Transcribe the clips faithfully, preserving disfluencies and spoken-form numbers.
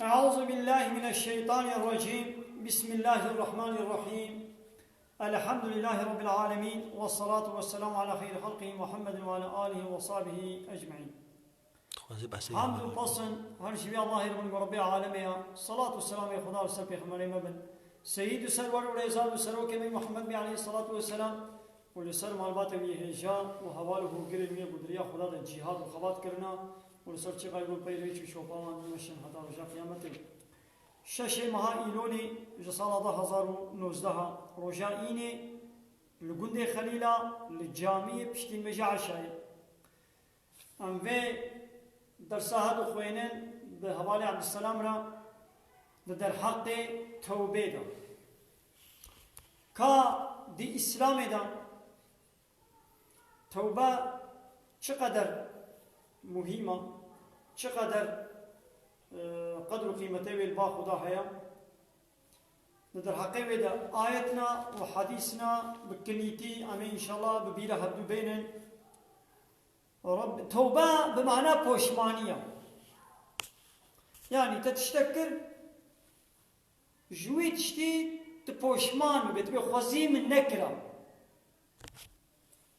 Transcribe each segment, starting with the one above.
أعوذ بالله من الشيطان الرجيم. بسم الله الرحمن الرحيم. الحمد لله رب العالمين، والصلاة والسلام على خير خلقه محمد وعلى آله وصحبه أجمعين. Dixwaze behsê Hamd û Yemenê. Pasin her ji vî Allahê re bin ku Rebbê alemê ya. Salat û selamê Xuda li ser pêxemberê me bin. Seyîd û serwer û rêzan û serokê me Muhammed Bey aleyhissalatu vesselam û li ser malbatê wî hêja û heval û hûrgirên wî ku di riya Xuda de cîhad û xebat kirina û li ser çiqay û pey rêç û şopa wan meşin heta roja qiyametê. Şeşê meha Îlonê ji sala du hezar û nozdeh, roja Înê, li gundê Xelîla, li camiyê piştî meja Eşayê. Em vê dersa hat û xwênin bi hevalê Ebdulselam re di derheqê tewbê de. Ka di Îslamê de tewbe çiqeder muhîm e, çiqeder, e, qedr û qîmetê wê li ba Xuda heye. Di derheqê wê de ayetna û hedîsna bi kinîtî em ê înşallah bi bîra hevdû bênin. Reb-, tewbe bi mana poşmanî ye. Yanî te tiştek kir, ji wî tiştî tu poşman bibî, tu bê xwezî min nekira.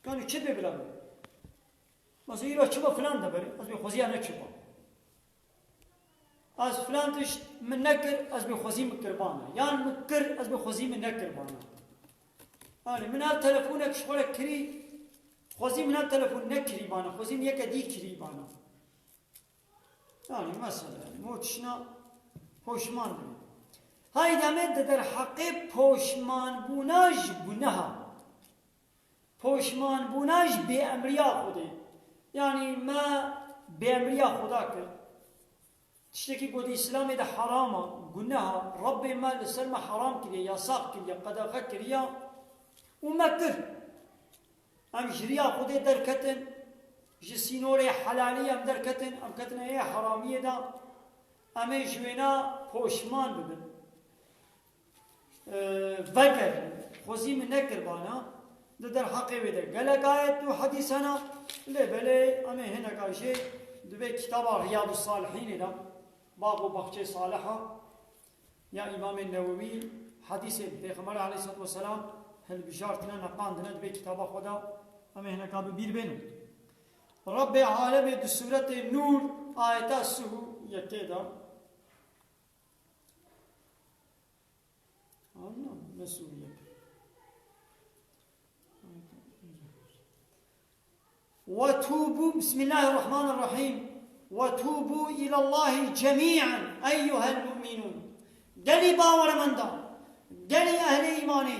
Yanî çi dibê bila bibê? Mesela îro çiba filan de berê, ez bê xweziya neçiba. Ez filan tişt min nekir, ez bê xwezî min kirbana. Yan min kir, ez bê xwezî min nekirbana. Yanî min ev telefonek ji xwe re kirî, xwezî min ev telefon nekirîbana, xwezî min yeke dî kirîbana. Yanî mesela, yanî, mo tişna poşman bibî. Haydi em ê di derheqê poşmanbûna ji guneha. Poşmanbûna ji bêemriya Xwedê. Yanî me bêemriya Xweda kir. Tiştekî ku di Îslamê de heram e, guneh e, Rebbê me li ser me heram kiriye, yasax kiriye, qedexe kiriye û me kir. Em ji riya Xwedê derketin, ji sînorê helalî em derketin, em ketine yê heramiyê de, em ê ji wêna poşman bibin. E, vegerin, xwezî min nekirbana, di derheqê wê de gelek ayet û hedîs hene, lê belê em ê hineka jê di vê kitaba Riyadus Salihînê de, Bab û Baxçê Saliha ya Îmamê Newewî, hedîsê Pêxember aleyhisselatu vesselam hilbijartine, neqandine di vê kitaba xwe de, em ê hineka bi bîr bênin. Rebbê alemê di sûretê Nûr, ayeta sih û yekê de, Anlam, ne Sûriye. وتوبوا، بسم الله الرحمن الرحيم، وتوبوا إلى الله جميعا أيها المؤمنون. Gelî bawermenda, gelî ehlê îmanê,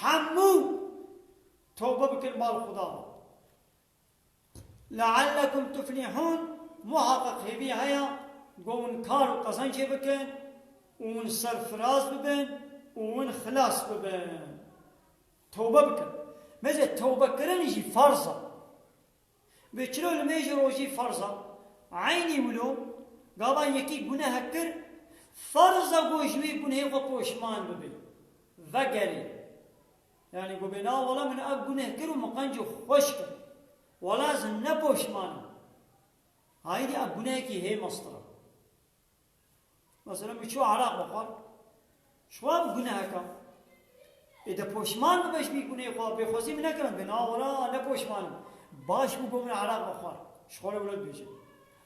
hemû tewbe bikin bal Xuda. لعلكم تفلحون، muhaqqeq hêvî heye ku hûn kar û qezencê bikin û hûn serfiraz bibin û hûn xilas bibin. Tewbe bikin. Mêze tewbekirin jî farz e. Vê çilo nimêj û rojî farz e. Eynî wilo, gava yekî guneh kir, farz e ku ji wî gunehê xwe poşman bibê. Vegerê. Yanî ku bê, na wela min ev guneh kir û min qencî xweş kir. Wela ez ne poşman im. Haydî ev gunehekî hê mestir e. Mesela min çû eraq vexwar. Ji xwe ev gunehek e. Ê de poşman bibe ji vî gunehê xwe, bêxwezî min nekirin, bê, na wela ne poşman im. Baş bû ku min eraq vexwar. Ji xwe re wilo dibêje.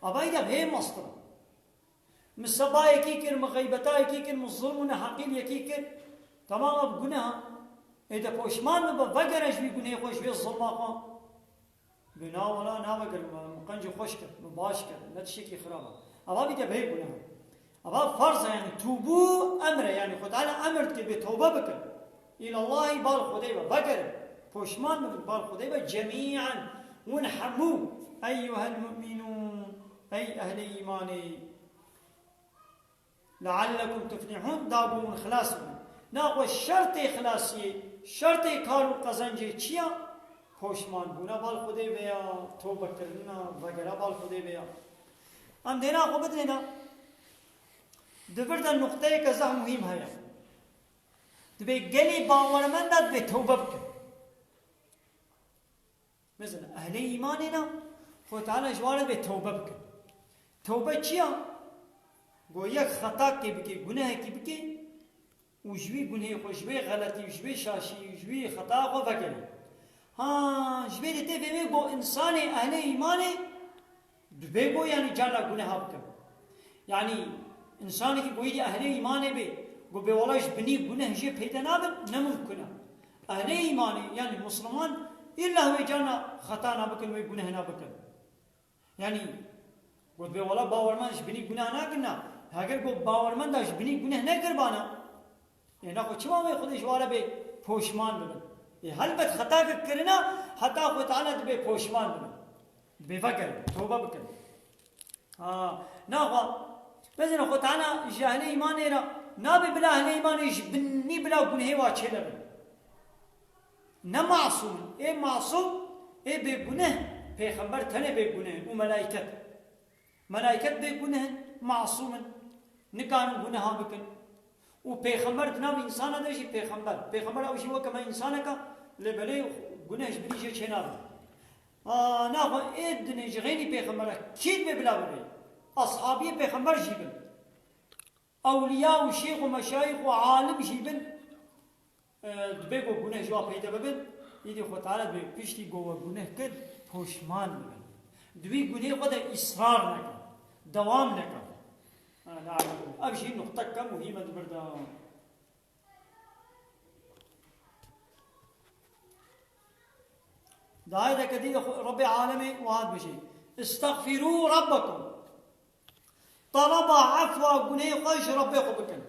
Ev haydî ev hê mestir e. Min seba yekî kir, min xeybeta yekî kir, min zulm û neheqî li yekî kir. Temam ev guneh e. Ê de poşman bibe, vegere ji wî gunehê xwe, ji wê zilma xwe. Bê, na wela navegerim, min qencî xweş kir, min baş kir, ne tiştekî xirab e. Eva bî de bê guneh e. Eva farz e, yanî tûbû emr e, yanî Xwedê Teala emr dike bê tewbe bikin. Îlallahî bal Xwedê ve, vegerin. Poşman bibin bal Xwedê ve, cemî'en. Hûn hemû, eyyuhel mu'minûn, ey ehlê îmanê. Leallekum tuflihûn, da ku hûn xilas bibin. Naxwe şertê xilasiyê, şertê kar û qezencê çi ya? Poşmanbûna bal Xwedê ve ya, tewbekirina, vegera bal Xwedê ve ya. Em dêna xwe bidinêna, di vir de nuqteyeke zehf muhîm heye. Dibê gelê bawermenda dibê tewbe bikin. Mesela, ehlê îmanê ne, Xwedê Teala ji wan re dibê tewbe bikin. Tewbe çi ya? Go yek xetakê bike, gunehekî bike û ji wî gunehê xwe, ji wê xeletî, ji wê şaşî, ji wî xetaya xwe vegerê. Ha, ji vê de tê fêmê go însanê ehlê îmanê dibê go, yanî, carna guneha bike. Yanî, însanekî go yî ehlê îmanê bê, go bê wela ji binî guneh jê peyde nabin, ne mumkin e. Ehlê îmanê, yanî misliman, îlla wê carna xetana bikin, wê gunehna bikin. Yanî, got bê wela bawermend ji binî guneh nakirina. Heger got bawermenda ji binî guneh nekiribana, ê naxwe çima wê Xwedê ji wara bê poşman bibin? Ê helbet xetake kirina, heta Xwedê Teala dibê poşman bibin. Dibê vegerin, tobe bikin. Ha, naxwe, bezin Xwedê Teala ji ehlê îmanê re nabe bila ehlê îmanê ji binî bila gunehê wa çênebin. Ne masûm in. Ê masûm, ê bêguneh, pêxember tenê bêguneh in û melaiket. Melaiket bêguneh in, masûm in. Nikarin guneha bikin. Û pêxember di nav însana de jî pêxember. Pêxember ew jî weke me însaneka, lê belê guneh ji binî jê çênabe. A, naxwe ê dinê ji xeynî pêxembera kî dibe bila bibe? Ashabiyê pêxember jî bin. Ewliya û şêx û meşayîx û alim jî bin. E, dibê ku guneh ji wa peyde bibin, îdî Xwe Teala dibê piştî ku we guneh kir, poşman bibin. Di wî gunehê xwe de îsrar nekin, dewam nekin. Ha, ne'ûzubillah. Ev jî nuqteke muhîm e di vir de. Di ayeteke dî de xwe, Rebbê Alemê wiha dibêje, "İstexfirû Rabbekum." Teleba efwa gunehê xwe ji Rebbê xwe bikin.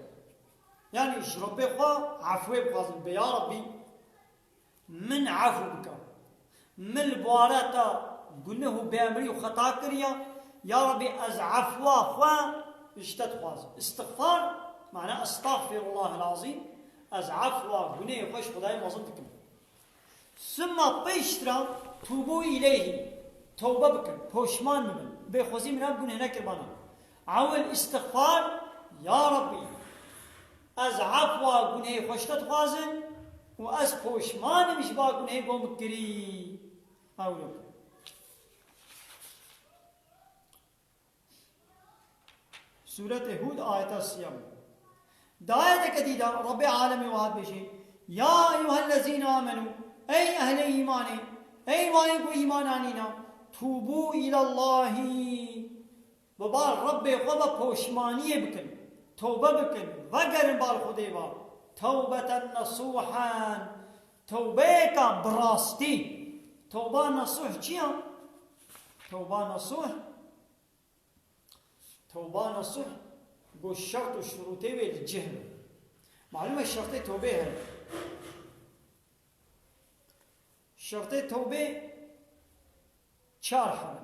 Yanî ji Rebbê xwe efwê bixwazin. Bê ya Rebbî, min efw bike. Min li bawara te guneh û bêemrî û xeta kiriye. Ya Rebbî, ez efwa xwe ji te dixwazim. Îstixfar, mana estexfirullahel azîm, ez efwa gunehê xwe ji Xwedayê mezin dikim. Sima piştre tûbû îleyhî, tewbe bikin, poşman bibin, bê xwezî min ev guneh nekiribana. Ewil îstixfar, ya Rebbî, ez efwa gunehê xwe ji te dixwazim û ez poşman im ji ba gunehê ku min kirî. Ewil. Sûretê Hûd, ayeta siyam. Di ayeteke dî de Rebbê Alemê wiha dibêje, "Ya eyyuhellezîne amenû", ey ehlê îmanê, ey wayê ku îman anîne, tûbû îlallahî, bi bar Rebbê xwe ve poşmaniyê bikin, tewbe bikin, vegerin bar Xwedê ve, tewbeten nesûhen, tewbeyeka bi rastî. Tewba nesûh çi ya? Tewba nesûh, Tewba nesuh, go şert û şurûtê wê li cih be. Malûm e şertê tewbê hene. Şertê tewbê çar hene.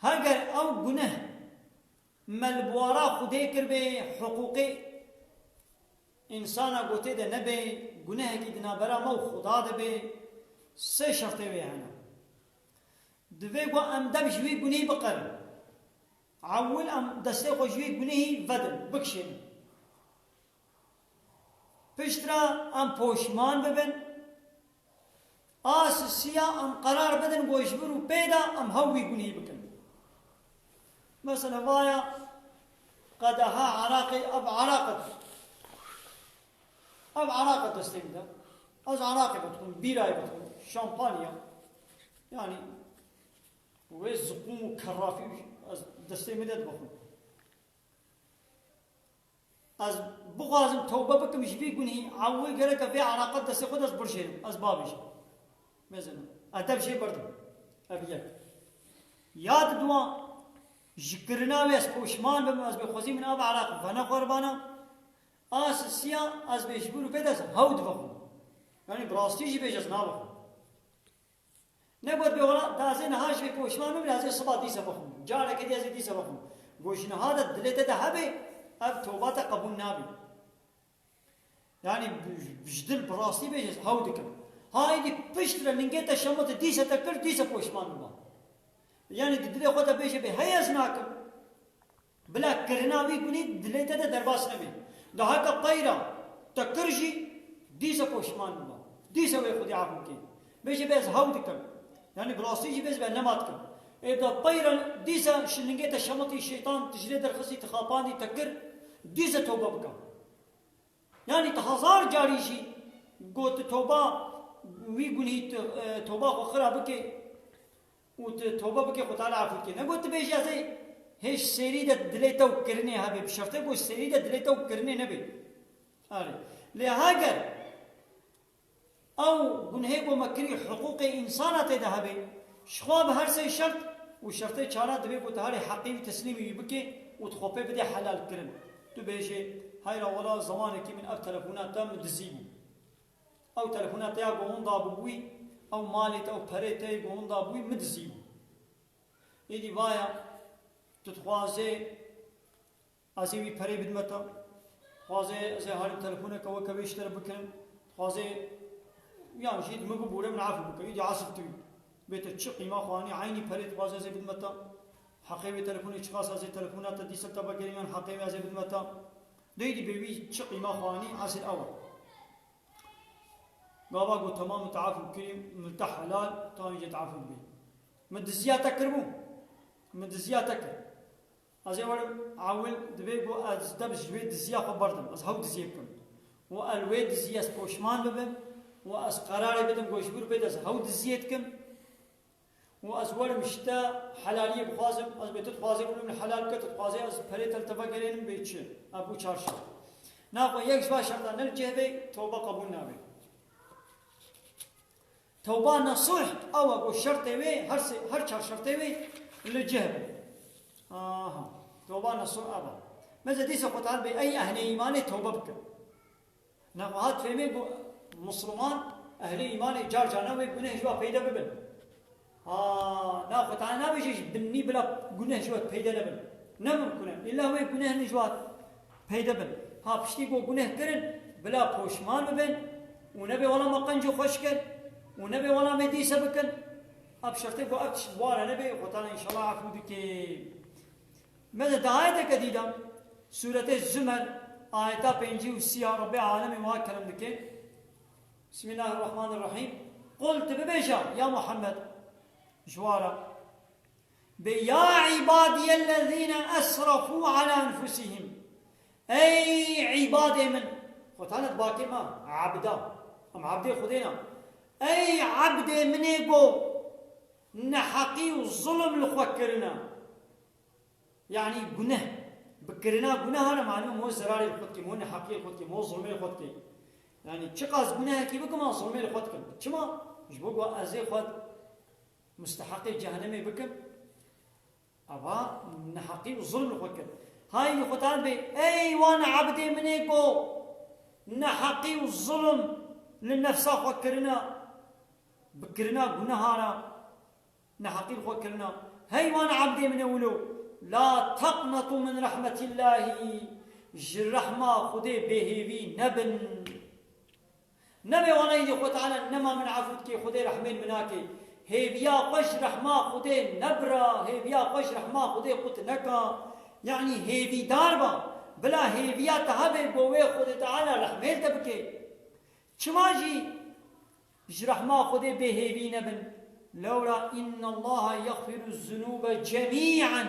Heger ew guneh me li bawara Xwedê kiribê, hiqûqê însana gotê de nebê, gunehekî di navbera me û Xweda de bê, sê şertê wê hene. Divê ku em dev ji wî gunî biqerin. Ewil em destê xwe ji wî gunî vedin, bikişênin. Piştre em poşman bibin. A sisiya em qerar bidin ku ji vir û pê de em hew wî gunî bikin. Mesela vaya qedeha eraqê, ev eraq e. Ev eraq e destê min de. Ez eraqê bixwim, bîrayê bixwim, şampanya. Yanî wê ziqûm û kerrafî ez destê min de dibixwim. Ez bixwazim tewbe bikim ji vî gunî, ewil gereke vê eraqe destê xwe de ez birjêrim, ez bavêjim. Mezin. Ez dev jê birdim. Ev yek. Ya di duwa ji kirina wê ez poşman bim, ez bê xwezî min ev eraq venexweribana. A sisiya ez bê ji vir û pê de ez hew dibixwim. Yanî bi rastî jî bêje ez nabixwim. Negot bê wela, da ez ê niha ji vê poşman bibim, ez ê siba dîse bixwim. Careke dî ez ê dîse bixwim. Got ji niha de dilê te de hebe, ev toba te qebûl nabe. Yanî bi, bi ji dil bi rastî bêje ez hew dikim. Ha êdî piştre ningê te şemite dîse te kir, dîse poşman biba. Yanî di dilê xwe de bêje bê hey ez nakim. Bila kirina wî gunî dilê te de derbas nebe. Da heke qeyra te kir jî, dîse poşman biba. Dîse wê Xwedê efû bike. Bêje bê ez hew dikim. Yanî bi rastî jî bêje bê nema dikim. Ê da peyre dîse şilingê te şemitî, şeytan tu ji lê derxistî, tu xapandî, te kir, dîse tobe bike. Yanî tu hezar carî jî got tu toba wî gunî, tu, e, toba xwe xira bike û tu tobe bike, Xwe Teala efû dike. Ne got tu bêjî ez ê hêj serî de dilê te û kirinê hebe, bi şertê got serî de dilê te û kirinê nebe. Erê. Lê heger ew gunhê ku me kirî hiqûqê însana tê de hebe, ji xwe bi her sê şert û şertê çara divê ku tu herê heqê wî teslîmî wî bikê û tu xwe pê bidê helal kirin. Tu bêjê, heyra wela zemanekî min ev telefona te min dizî bû. Ew telefona te ya ku winda bûbûyî, ew malê te, ew perê te yê ku winda bûyî min dizî bû. Êdî vaya, tu dixwazê ez ê wî perê bidime te. Dixwazê ez ê halim telefoneke weke wê ji te re bikirim. Dixwazê yan jî min bibûre, min efû bike. Îdî esl tu bê te çi qîma xwe anî, eynî perê dixwazê ez ê bidime te. Heqê wê telefonê çiqas ez ê telefona te dîsa te vegerînim, heqê wê ez ê bidime te. Dê îdî bê wî çi qîma xwe anî, esl ew e. Gava got, "Tamam, min te efû kirî, min te helal, tamam, îca te efû dibê." Min diziya te kiribû. Min diziya te kir. Ez ê werim ewil dibê ku ez deb ji wê diziya xwe berdim. Ez hew diziyê bikim. Û ez li wê diziyê ez poşman bibim. Û ez qerarê bidim ku ji vir bê de ez hew diziyê dikim. Û ez werim ji te helaliyê bixwazim, ez bê tu dixwazê ku min helal bike, tu dixwazê ez perê te li te vegerênim bê çi? Ev bû çar şert. Naxwe yek ji van şertan ne li cih bê, toba qebûl nabe. Toba nesuh ew e ku şertê wê, her sê, her çar şertê wê li cih be. Aha. Toba nesuh ev e. Mesela dîsa Xwe Teala bê ey ehlê îmanê tobe bikin. Naxwe hat fêmê ku Musliman, ehlê îmanê car carna wê guneh ji wa peyde bibin. Ha, na Xwe Teala nabêje ji binî bila guneh ji wa peyde nebin. Ne mimkun e. Îlla wê guneh ji wa peyde bin. Ha, piştî ku guneh kirin, bila poşman bibin û nebê wela me qencê xweş kir û nebê wela me dîse bikin. Ev şertê ku ev tişt bi wa re nebe, Xwe Teala înşallah efû dike. Me de di ayeteke dî de, Sûretê Zümer, ayeta pêncî û sî ya Rebbê Alemê wa kerem dike. Bismillahirrahmanirrahîm. Qul, tu bibêje, ya Muhammed, ji wa re. Bê, "Ya ibadiyellezîne esrafû ala enfusihim." Ey îbadê min. Xwe Teala dibakê me, ebda. Em ebdê Xwedê ne. Ey ebdê min ê ku neheqî û zulm li xwe kirine. Yanî guneh. Bi kirina guneha re malûm mo zerarê li xwe dikê, mo neheqiyê li xwe dikê, mo zulmê li xwe dikê. Yanî çiqas gunehekî bikim, an zulmê li xwe dikim. Çima? Ji bo ku ez ê xwe musteheqê cehenemê bikim. Ava neheqî û zulm li xwe kir. Hayî Xwe Teala bê, ey wan ebdê min ê ku neheqî û zulm li nefsa xwe kirine, bi kirina guneha re, neheqî li xwe kirina. Hey wan ebdê min ê wilo, la teqnetu min rehmetillahî, ji rehma Xwedê bêhêvî nebin. Nebê wana îdî Xwe Teala nema min efû dikê, Xwedê rehmên min nake. Hêviya xwe ji rehma Xwedê nebira, hêviya xwe ji rehma Xwedê qut neka. Yanî hêvîdar ba, bila hêviya te hebe ku wê Xwedê Teala rehmê li te bike. Çima jî ji rehma Xwedê bêhêvî nebin? Lewra innallaha yexfiru zunûbe cemî'en.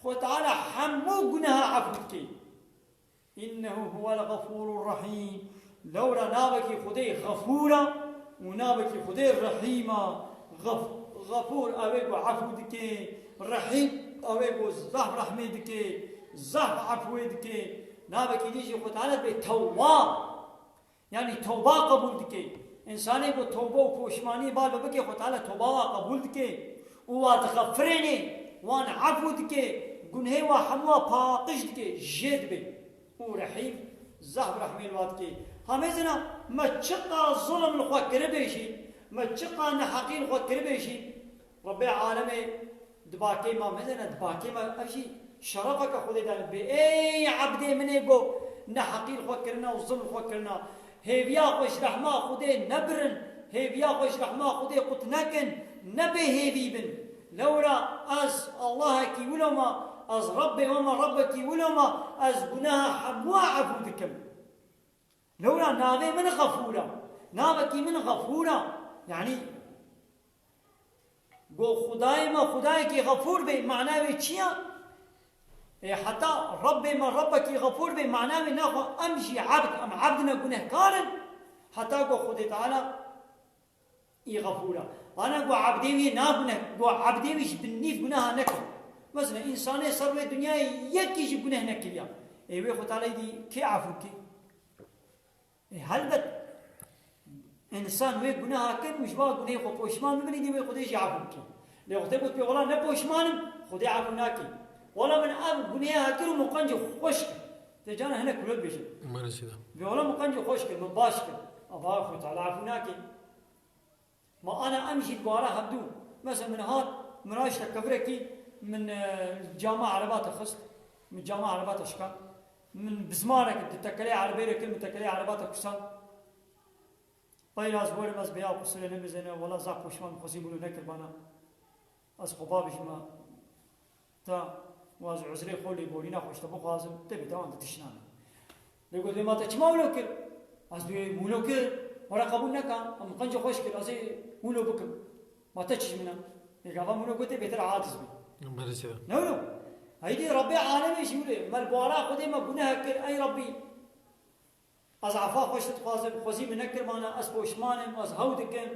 Xwe Teala hemû guneha efû dike. Înnehu huwel xefûrur rehîm. Lewra navekî Xwedê Xefûr e û navekî Xwedê Rehîm e. Xef-, Xefûr ew ê ku efû dike, Rehîm ew ê ku zehf rehmê dike, zehf efûyê dike. Navekî dî jî Xwe Teala dibê Tewwab. Yanî tewba qebûl dike. Însanê ku tewbe û poşmanî bal ve bike, Xwe Teala tewba wa qebûl dike û wa dixefirêne, wan efû dike, gunhê wa hemû wa paqij dike, jê dibe û rehîm, zehf rehmê li wa dike. Ha mêzina me çiqa zulm li xwe kiribê jî, me çiqa neheqî li xwe kiribê jî, Rebbê alemê dibakê me, mezene dibakê me, ev jî şerefeke Xwedê dane. Bê ey ebdê min ê ku neheqî li xwe kirina û zilm li xwe kirina. Hêviya xwe ji rehma Xwedê nebirin, hêviya xwe ji rehma Xwedê qut nekin, ne bêhêvî bin. Lewra ez Allahekî wilo me, ez Rebbê we me, Rebbekî wilo me, ez guneha hemû efû dikim. Lewra navê min Xefûr e. Navekî min Xefûr e. Yanî Go Xwedayê me Xwedayekî xefûr be, mana wê çi ya? Ê, heta Rebbê me Rebbekî xefûr be, mana wê naxwe em jî ebd, em ebd ne gunehkar in. Heta go Xwedê Teala î xefûr e. Ana go ebdê wî naguneh, go ebdê wî ji bin nîv guneha neke. Mesela, însanê ser wê dinyayê yekî jî guneh nekiriya. Ê, wê Xwedê Teala îdî kê efû kê? Ê, helbet, însan wê guneha kir û ji va gunehê xwe poşman bibin, îdî wê Xwedê jî efû bike. Lê Xwedê got pê, wela ne poşman im, Xwedê efû nake. Wela min ev guneha kir û min qencî xweş kir. Te cana hinek kule dibêjin. Maalesef. Vê wela min qencî xweş kir, min baş kir. Ava Xwedê Teala efû nake. Ma ana em jî dibara hevdû. Mesela min hat, min raşte kevirekî, min, e, cama ereba te xist. Min cama ereba te şikand. Min bizmarek di tekelê erebê re kir, min tekelê ereba te kusan. Peyra ez werim, ez bêya qusûrê nemizêne, wela zaf poşman, xwezî wilo nekir bana. Ez xwe babijime te, û ez uzrê xwe lêborîna xwe ji te bixwazim, tê bê te wan di tişt nane. Lê got, lê ma te çima wilo kir? Ez dê wilo kir, were qebûl neka, em qencê xweş kir, ez ê wilo bikim. Ma te çi ji min e? Lê gava wilo got, tê bêtir aciz bî. Maalesef. Ne wilo? Heydî Rebbê alemê jî wilo. Me li bala Xwedê me guneh kir, ey Rebbî. Ez efa xwe ji te dixwazim, xwezî min nekir bana, ez poşman im, ez hew dikim.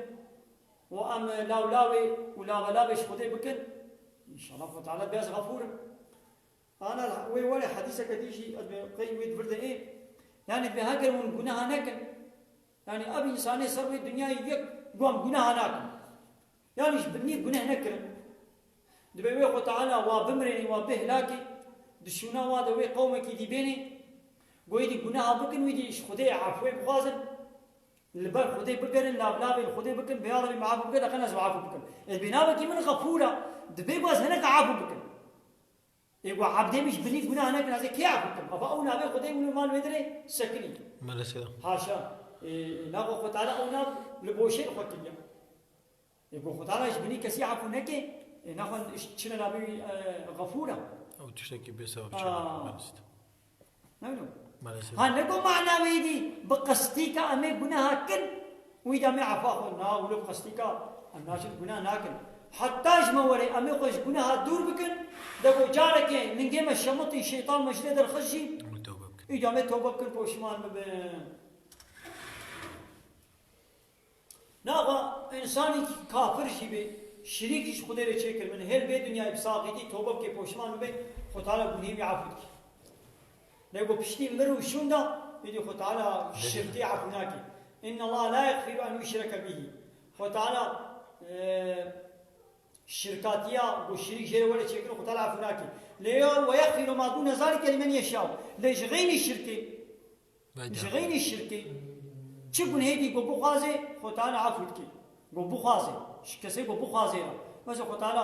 Û em lawlawê û lavelavê ji Xwedê bikin. Înşallah Xwedê Teala bê ez xefûr im. Ana wê were hedîseke dî jî ez bi qey wê di vir de ê. Yani bi heger hûn guneha nekin. Yani ev însanê ser wê dinyayê yek go em guneha nakin. Yani ji binî guneh nekirin. Dibe wê Xwe Teala wa bimrênî, wa bê hilakî, di şûna wa de wê qewmekî dî bênê, go êdî guneha bikin, wî dî ji Xwedê efûyê bixwazin, li ber Xwedê bigerin, lavlavê li Xwedê bikin, bê ya Rebî min efû bike, deqen ez efû bikim. Ez bê navekî min xefûr e, dibê ku ez hineka efû bikim. Ê ku ebdê min ji binî gunah nekin, ez ê kê efû bikim? Ava ew navê Xwedê wilo mal wê dirê sekinî. Maalesef. Haşa. Ê, naxwe Xwe Teala ew nav li boşê xwe kiriye. Ê ku Xwe Teala ji binî kesî efû neke, ê naxwe çine navê wî, e, Xefûr e. Ew tiştekî bê sebeb Ha. çine. Maalesef. Ne wilo? Maalesef. Ha, ne ku mana wê dî bi qestîka em ê guneha kin, wî de em ê efa xwe na, wilo bi qestîka em naçin guneh nakin. Heta ji me were em ê xwe ji guneha dûr bikin, de ku carekê ningê me şemitî, şeytan me ji lê derxist jî, Em ê tewbe bikin. î de em ê tewbe bikin, poşman bibin. Naxa însanî kafir jî bê, şirîk jî ji Xwedê re çêkir, min hêl bê dinyayê bi saxîtî tobe bike, poşman bibe, Xwe Teala gunehê wî efû dike. Lê ku piştî mir û şûn da, êdî Xwe Teala şirkê efû nake. Inna Allah la yaghfiru en yushraka bihi. Xwe Teala, e, şirkatiya, ku şirîk jê re were çêkir, Xwe Teala efû nake. Lê ya, "Ve yaghfiru ma dûne zalike limen yeşâ." Lê ji xeynî şirkê, Vay Ji be. xeynî şirkê çi gunhê dî ku bixwaze, Xwe Teala efû dike. Ku bixwaze. Ji kesê ku bixwaze ya. Mesela Xwe Teala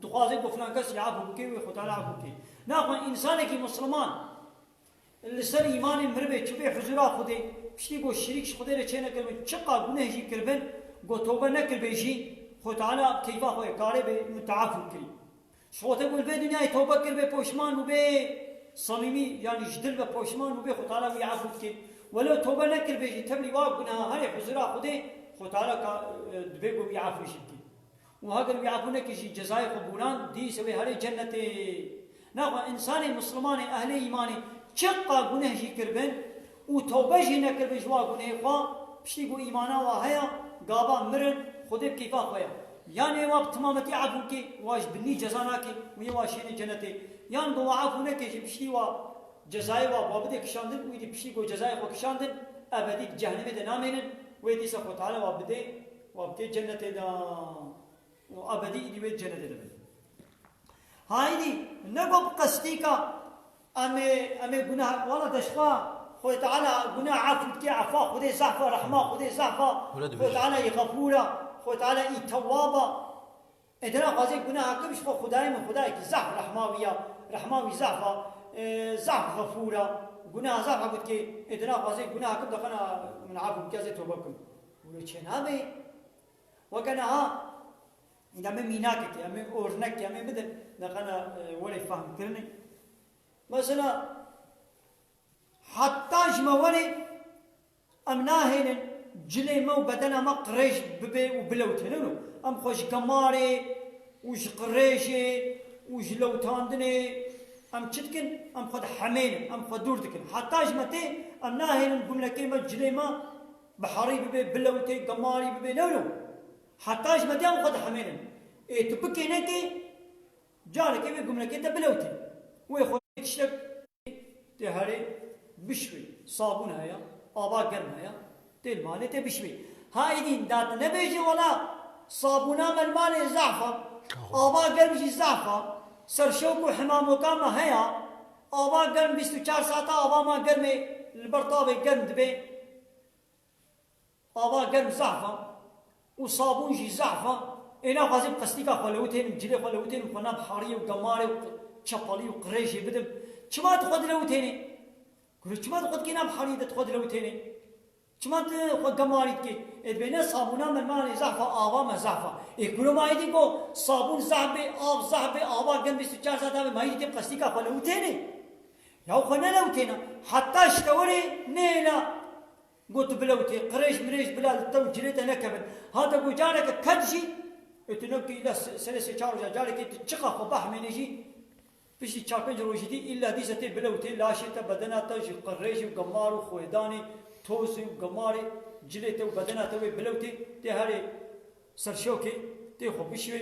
dixwaze ku filan kes ya efû bike, wê Xwe Teala efû bike. Naxwe însanekî misliman li ser îmanê miribe, çi bê huzura Xwedê, piştî ku şirîk ji Xwedê re çê nekiribin, çiqa guneh jî kiribin, ku tobe nekiribe jî, Xwe Teala keyfa xwe ye, karê be min te efû kirî. Ji xwe te ku li vê dinyayê tobe kiribê, poşman bûbê, samîmî, yanî ji dil ve poşman bûbê, Xwe Teala wî efû dike. Welo tobe nekiribê jî, tevlî wa guneha herê huzura Xwedê, Xwe Teala ka, e, dibê ku wî efû jî dike. Û heger wî efû neke jî, cezayê xwe bûran, dîse wê herê cennetê. Naxwe însanê mislimanê, ehlê îmanê, çiqa guneh jî kiribin, û tewbe jî nekiribin ji wa gunehê xwe, piştî ku îmana wa heye, gava mirin, Xwedê bi keyfa xwe ye. Yanê wa bi timametî efû ke, wa ji binî ceza nake, wî wa şêne cenetê. Yan ku wa efû neke jî piştî wa cezayê wa, wa bide kişandin, wî dî piştî ku cezayê xwe kişandin, ebedî di cehennemê de namênin, wê dîsa Xwe Teala wa bidê, wa bike cenetê de. Û ebedî îdî wê cenetê de bin. Haydî, ne ku bi qestîka em ê, em ê gunah, wala deşxa, Xwedê Teala gunah efû dike, efa Xwedê zehf e, rehma Xwedê zehf e, Wala dibêje. Xwedê Teala î xefûr e, Xwedê Teala î tewwab e. Ê dina xwazê gunah kim ji xwe Xwedayê min Xwedayekî zehf rehma wî ya, rehma wî zehf e, e, zehf xefûr e, gunah zehf efû dike, ê dina xwazê gunah kim dixwena min efû bike, ez ê tobe bikim. Wilo çênabe. Weke niha, îna me mînakekê, em ê ornekê, em ê bidin, neqena, e, werê fehmkirinê. Mesela, heta ji me werê em nahêlin cilê me û bedena me qirêj bibe û bilewtêne. Em xwe ji gemarê, û ji qirêjê û ji lewtandinê em çi dikin? Em xwe dihemênin, em xwe dûr dikin. Heta ji me tê, em nahêlin gumlekê me, cilê me biherî bibe, bilewtê, gemarî bibe, ne wilo? Heta ji me tê em xwe dihemênin. Ê tu bikê nekê, carekê wê gumlekê te bilewtê. Wê xwe tiştek Tê herê bişwê. Sabûn heye, ava germ heye. Tê li malê tê bişwê. Ha êdî da tu nebêjî wela sabûna me li malê zehf a. Ava germ jî zehf a. Serşewk û hemamoka me heye. Ava germ bîst û çar saeta ava me germê li ber tavê germ dibe. Ava germ zehf a û sabûn jî zehf a. Ê naxwazim qestîka xwe lewitênim, cilê xwe lewitênim, xwe nav hariyê û gemarê û çepelî û qirêjê bidim. Çima tu xwe dilewitênê? Kuro çima tu xwe dikê nav hariyê de tu xwe dilewitênê? Çima tu xwe gemarî dikê? Ê dibê ne sabûna me li malê zehf a, ava me zehf a. Ê kuro ma êdî got sabûn zehf bê, av zehf bê, ava germ bîst û çar saet bê, ma êdî tê qestîka xwe lewitênê? Ya xwe nelewitêne. Heta ji te werê nêla. Got tu bilewtê, qirêj mirêj bila li te û cilê te nekevin. Hata ku careke ket jî, ê tu ne ki îlla se-, serê sê çar roja carekê tu çiqa xwe bahmênê jî, piştî çar pênc rojî dî îlla dîsa tê bilewtê, laşê te, bedena te ji qirêjê û gemar û xwêdanê, tozê û gemarê cilê te û bedena te wê bilewtê, tê herê serşewkê, tê xwe bişwê,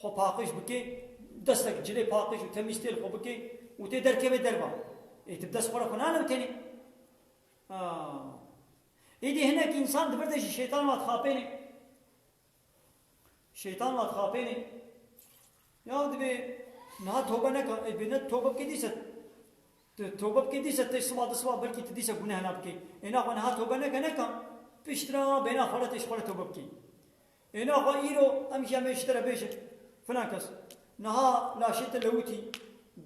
xwe paqij bikê, destek cilê paqij û temîz tê li xwe bikê û tê derkevê derva. Ê tu bi dest xwe re xwe nanewtênê. Ha. Êdî hinek însan di vir de jî şeytan ve dixapênê. Şeytan ve dixapênê. Ya dibê niha tobe neke, ê dibê ne tobe bikê dîse. Tu tobe bikê dîse tê siba di siba belkî tu dîse guneh ne bikê. Ê naxwe niha tobe neke neke. Piştre bêhna xwe re tê ji xwe re tobe bikê. Ê naxwe îro em jî em ê ji te re bêjin, filan kes, niha laşê te lewitî,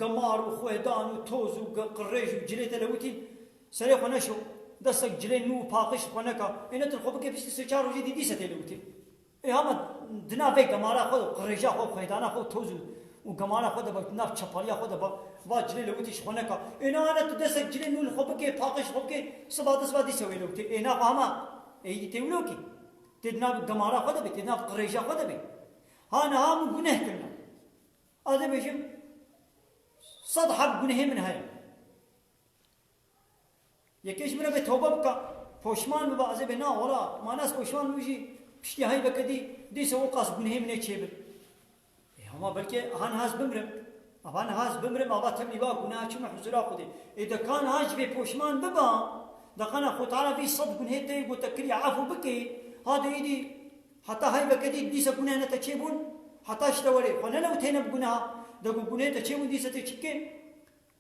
gemar û xwêdan û toz û ge-, qirêj û cilê te lewitî, serê xwe neşo, destek cilê nû û paqij xwe neka. Ê ne tu xwe bike piştî sê çar rojê dî dîse tê lewitî. Ê hema di nav vê gemara xwe de, qirêja xwe, xwêdana xwe, toz û, û gemara xwe de be, di nav çepaliya xwe de be, va cilê lewitî ji xwe neka. Ê niha ne tu destek cilê nû li xwe bike, paqij xwe bike, siba di siba dîse wê lewitê. Ê naxwe hema, ê yî tê wilo kî. Tê di nav gemara xwe de be, tê di nav qirêja xwe de be. Ha niha min guneh kirine. Ez ê bêjim, sed heb gunehê min heye. Yekê ji min re bê tobe bika, poşman biba, ez ê bê na, wela, ma ne ez poşman bim jî, piştî heyveke dî, dîsa o qas gunehê min ê çêbin. Ê, hema belkê ha niha ez bimrim. Ava niha ez bimrim, ava tevlî va guneha çûme huzura Xwedê. Ê de ka niha ji vê poşman biba, de qana Xwe Teala vî sed gunehê te yê ku te kiriye efû bike, ha de êdî heta heyveke dî dîsa gunehê te çêbûn, heta ji te werê. Xwe nelewitêne bi guneha. De ku gunehê te çêbûn dîsa tê çi bikê?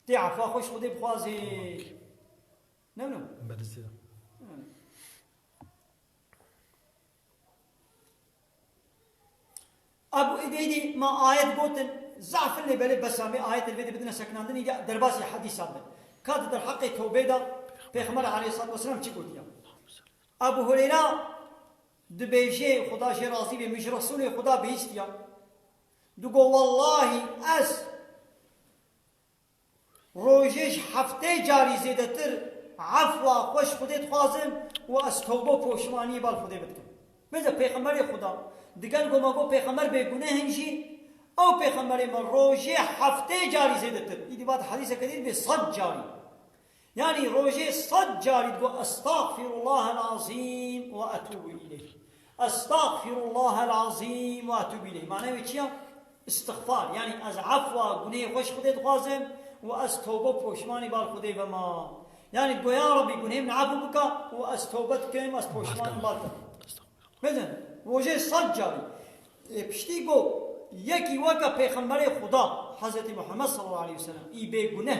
Tê efwa xwe ji Xwedê bixwazê. Ne wilo? Belê. Ebu Ubeydî ma ayet gotin, zaf lê belê bes em ê ayet li vê de bidine sekinandinê ya derbasî hedîsan bin. Ka di derheqê tewbê de Pêxember aleyhissalatu vesselam çi gotiya? Ebu Hureyra dibêje, Xuda jê razî be, min ji Resûlê Xuda bihîstiya. Digo, wellahî ez Rojê ji heftê carî zêdetir efwa xwe ji Xwedê dixwazim û ez tewbe û poşmaniyê bal Xwedê bidikim. Bêje Pêxemberê Xuda, digel ku me got Pêxember bêguneh in jî, ew Pêxemberê me rojê heftê carî zêdetir. Îdî va di hedîseke dî bê sed carî. Yanî rojê sed carî digot, "Estağfirullahel azîm ve etûbu ileyh." Estağfirullahel azîm ve etûbû ileyh. Mane wê çi ya? Îstixfar. Yanî ez efwa gunehê xwe ji Xwedê dixwazim û ez tewbe û poşmanî bal Xwedê vema. Yanî go ya Rebbî gunehê min efû bika û ez tewbe dikim, ez poşman bal te. Bidin, rojê sed carî. Ê, piştî go yekî weke Pêxemberê Xuda, Hezretî Muhammed sallallahu aleyhi ve sellem, î bêguneh,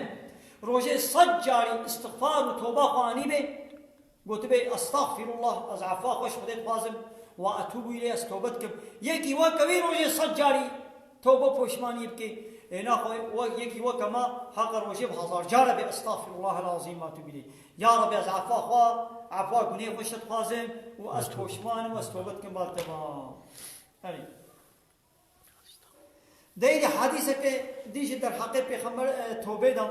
rojê sed carî îstixfar û tewba xwe anî bê, Gotibe, "Estağfirullah, ez efwa xwe ji Xwedê dixwazim, ve etûbû ileyh, ez tewbe dikim." Yekî weke wî rojê sed carî tewbe poşmanî bike. Ê naxwe we-, yekî weke me heqa rojê bi hezar care bê, "Estağfirullahel azîm ve etûbû ileyh." Ya Rebbi, ez efwa xwe, efwa gunê xwe ji te dixwazim û ez poşman im, ez tewbe dikim bal te va. Erê. Deyî hedîseke dî jî derheqê Pêxember, e, tewbê de.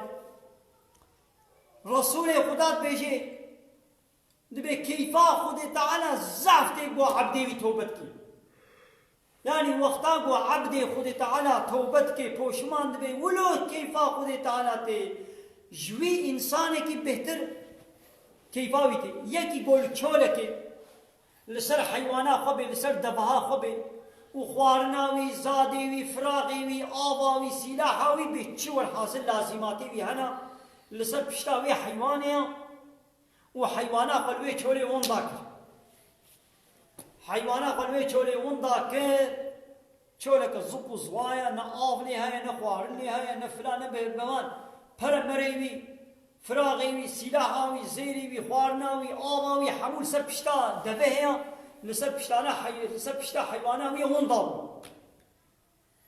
Resûlê Xuda dibêje, dibê keyfa Xwedê Teala zaf tê ku ebdê wî tewbe dikî. Yanî wexta ku ebdê Xwedê Teala tewbe dike, poşman dibe, wilo keyfa Xwedê Teala tê, ji wî însanekî bêhtir keyfa wî tê. Yekî ku li çolekê li ser heywana xwe bê, li ser deveha xwe bê û xwarina wî, zadê wî, firaxê wî, ava wî, sîlaha wî bê çi werhasil lazîmatê wî hene, li ser pişta wê heywanê ya û heywana xwe li wê çolê winda kir. Heywana xwe li wê çolê winda kir, çoleke zik û ziwa ye, ne av lê heye, ne xwarin lê heye, ne filan, ne be-, bevan. Pere merê wî, firaxê wî, sîlaha wî, zêrê wî, xwarina wî, ava wî, hemû li ser pişta devehê ya, li ser piştana hey-, li ser pişta heywana wî winda bû.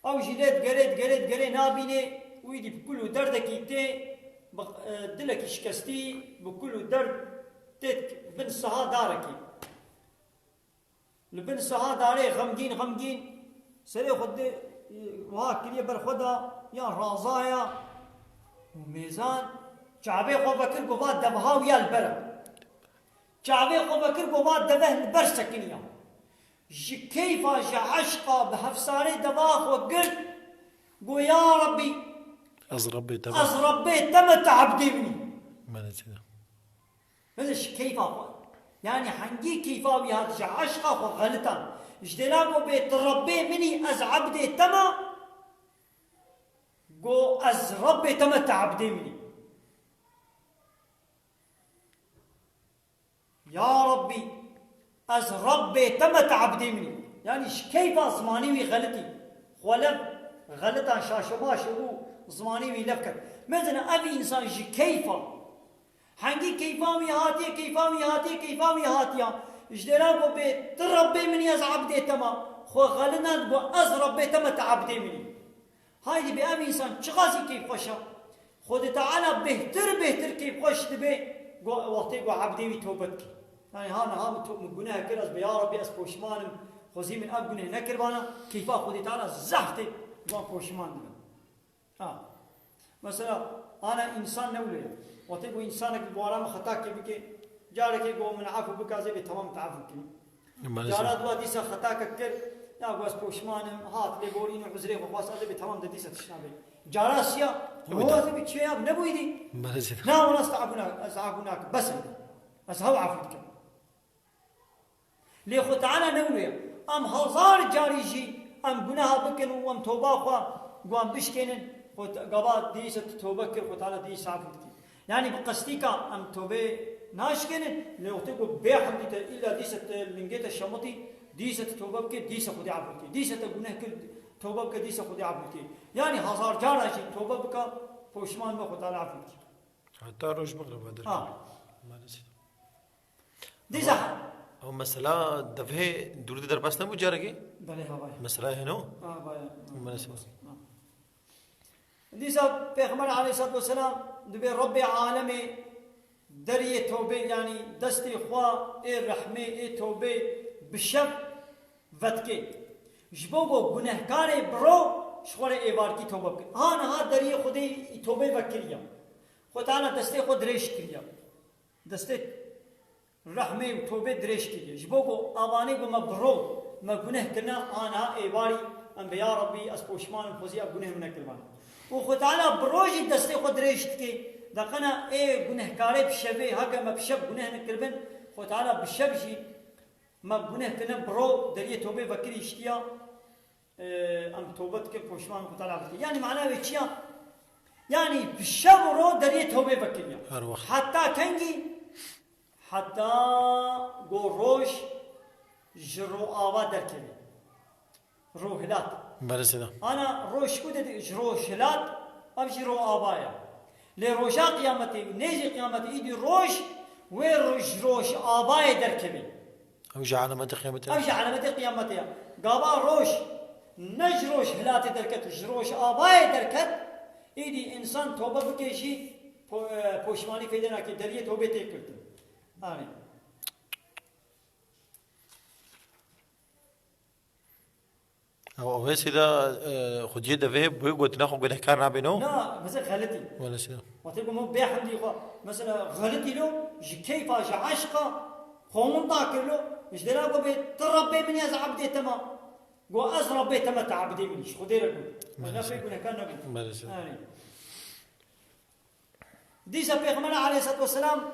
Ew jî lê digerê, digerê, digerê nabînê, wî dî bi kul û derdekî tê, bi, e, dilekî şikestî, bi kul û derd tê bin siha darekê. Li bin siha darê xemgîn, xemgîn, serê xwe di, e, wiha kiriye ber xwe da, ya razaya û mêzan, çavê xwe vekir ku va devha wiya li ber e. Çavê xwe vekir ku va deveh li ber sekiniya. Ji keyfa, ji eşqa bi hevsarê deva xwe girt, got, "Ya Rebbî, Ez Rebbê te me. Ez Rebbê te me, te ebdê min î." Belê çi de. Belê ji keyfa xwe. Yanî hengî keyfa wî hat, ji eşqa xwe xelitan. Ji dêla ku bê tu Rebbê min î, ez ebdê te me, got, "Ez Rebbê te me, te ebdê min î." Ya Rabbî, ez Rabbê te me, te ebdê min î. Yanî ji keyfa zimanî wî xelitî. Xwe lev xelitan şaşemaş û zimanî wî lev ket. Mezin ev însan ji keyfa. Hengî keyfa wî hatiye, keyfa wî hatiye, keyfa wî hatiya. Ji dêra ku bê, tu Rabbê min î, ez ebdê te me. Xwe xelitan, got, ez Rabbê te me, te ebdê min î. Haydî bê ev însan çiqasî keyfxweş e. Xwedê Teala bêhtir, bêhtir keyfxweş dibe, go-, wextê ku ebdê wî tewbe dike. Yanî ha niha min to-, min guneh kir, ez bê ya Rabbî ez poşman im, xwezî min ev guneh nekiribana, keyfa Xwedê Teala zehf tê, van poşman dibe. Ha. Mesela, ana însan ne wilo ye. Wextê ku însanek bi wara min xetakê bike, carekê ku min efû bike, ez ê bê temam te efû kî. Maalesef. Cara dua dîsa xetake kir, ya ku ez poşman im, hat lêborîn û uzrê xwe xwest, ez ê bê temam de dîsa tişt nabe. Cara siya, Wida. Ho ez ê bê çi ya, nebûyî dî? Maalesef. Na, wala ez te efû na-, ez efû nakim, bes in. Ez hew efû dikim. Lê Xwe Teala ne wilo ye. Em hezar carî jî em guneha bikin û em toba xwe guan bişkênin, Xwe te-, gava dîsa tu tobe kir, Xwe Teala dîsa efû dikî. Yanî bi qestîka em tobe naşkênin, lê wextê ku bê hemdî te îlla dîsa te lingê te şemitî, dîsa tu tobe bikê, dîsa Xwedê efû dikê. Dîsa te guneh kir, tobe bike, dîsa Xwedê efû dikê. Yanî hezar cara jî tobe bike, poşman be, Xwe Teala efû dikê. Heta roj bixire ve derkeve. Ha. Maalesef. Dîsa. Ama, ama mesela devê dûrî de derbas nebû carekê? Belê, ha, vay. Mesela heno? Ha, vay. Mesela. Ha. Dîsa Pêxember aleyhissalatu vesselam dibê Rebbê alemê deriyê tewbê, yanî destê xwe ê rehmê, ê tewbê bi şev vedikê. Ji bo ku gunehkarê bi ro ji xwe re êvarkî tewbe bike. Ha niha deriyê Xwedê tewbê vekiriye. Xwe Teala destê xwe dirêj kiriye. Destê rehmê û tobê dirêj kiriye. Ji bo ku avanê ku me bi ro me guneh kirine, aniha êvarî em bê, ya Rabbî, ez poşman im, xwezî ev guneh min nekiribana. Û Xwe Teala bi ro jî destê xwe dirêj dike. Deqena ê gunehkarê bi şevê, heke me bi şev guneh nekiribin, Xwe Teala bi şev jî me guneh kirine, bi ro deriyê tobê vekirî ştiya. Ee, em tobe dikin, poşman Xwe Teala bike. Yanî mana wê çi ya? Yanî bi şev û ro deriyê tobê vekiriya. Her wext. Heta kengî? Heta go roj ji ro ava derkeve. Ro hilat. Belê seyda. Ana roj ku de ji roj hilat, ev jî ro ava ya. Lê roja qiyametê, nêzî qiyametê, îdî roj, wê roj, roj avayê derkeve. Ew jî alametê qiyametê ye. Ew jî alametê qiyametê ye. Gava roj, ne ji roj hilatê derket, ji roj avayê derket, îdî însan tobe bike jî po-, e, poşmanî feyde nake, deriyê tobê tê girtin. Amîn. Ew, ew hê seyda, e, xwediyê devê bi gotina xwe gunehkar nabê, no? Na, meze xeletî. Wele seyda. Wextê ku min bê hemdî xwe, mesela xeletî lo, ji keyfa, ji eşqa, xwe winda kir lo, ji dera ku bê, tu Rebbê min î, ez ebdê te me. Go ez Rabbê te me te ebidê min î, ji Xwedê re got. Ez ne pê gunehkar nebûm. Belê. Yanî. Dîsa Pêxember aleyhisselatu vesselam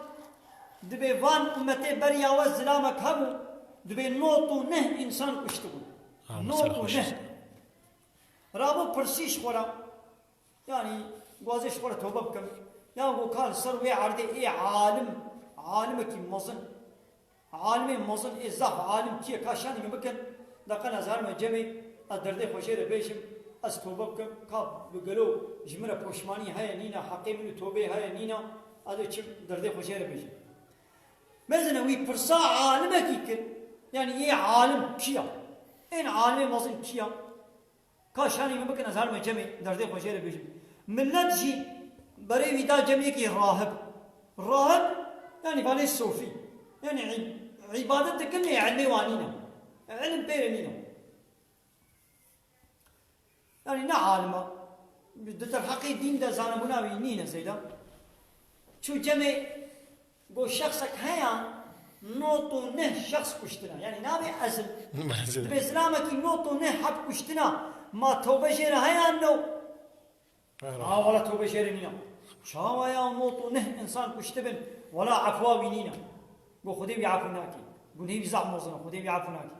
dibê van ummetê beriya we zilamek hebû, dibê nod û neh însan kuştibû. Nod û neh. Rabû pirsî ji xwe re. Yanî, gwazê ji xwe re tobe bikim. Ya go ka li ser wê erdê ê alim, alimekî mezin, alimê mezin ê zaf alim kî ye, ka şanî min bikin, da qe ez herim cemê, ez derdê xwe jê re bêjim, ez tobe bikim, ka bi gelo ji min re poşmanî heye nîne, heqê min û tobê heye nîne, ez ê çim derdê xwe jê re bêjim. Mezine wî pirsa alimekî kir, yanî ê alim kî ya? Ên alimê mezin kî ya? Ka şanî min bikin, ez herim cemê, derdê xwe jê re bêjim. Millet jî berê wî da cem yekî rahib. Rahib, yanî vanê sofî. Yanî î-, îbadet dikin lê ilmê wan nîne. Ilim pê re nîne. Yanî ne alima. Di derheqê dîn de zanebûna wî nîne zêde. Çû cemê Go şexsek heya, nod û neh şexs kuştina. Yanî nabê ezil. Ezil. Dibê zilamekî nod û neh heb kuştina. Ma tobe jê re heya no? Her Ha, wala tobe jê re nîna. Çawa ya nod û neh însan kuştibin? Wala efwa wî nîna. Go Xwedê wî efû nakî. Gunehê wî zaf mezin e, Xwedê wî efû nakî.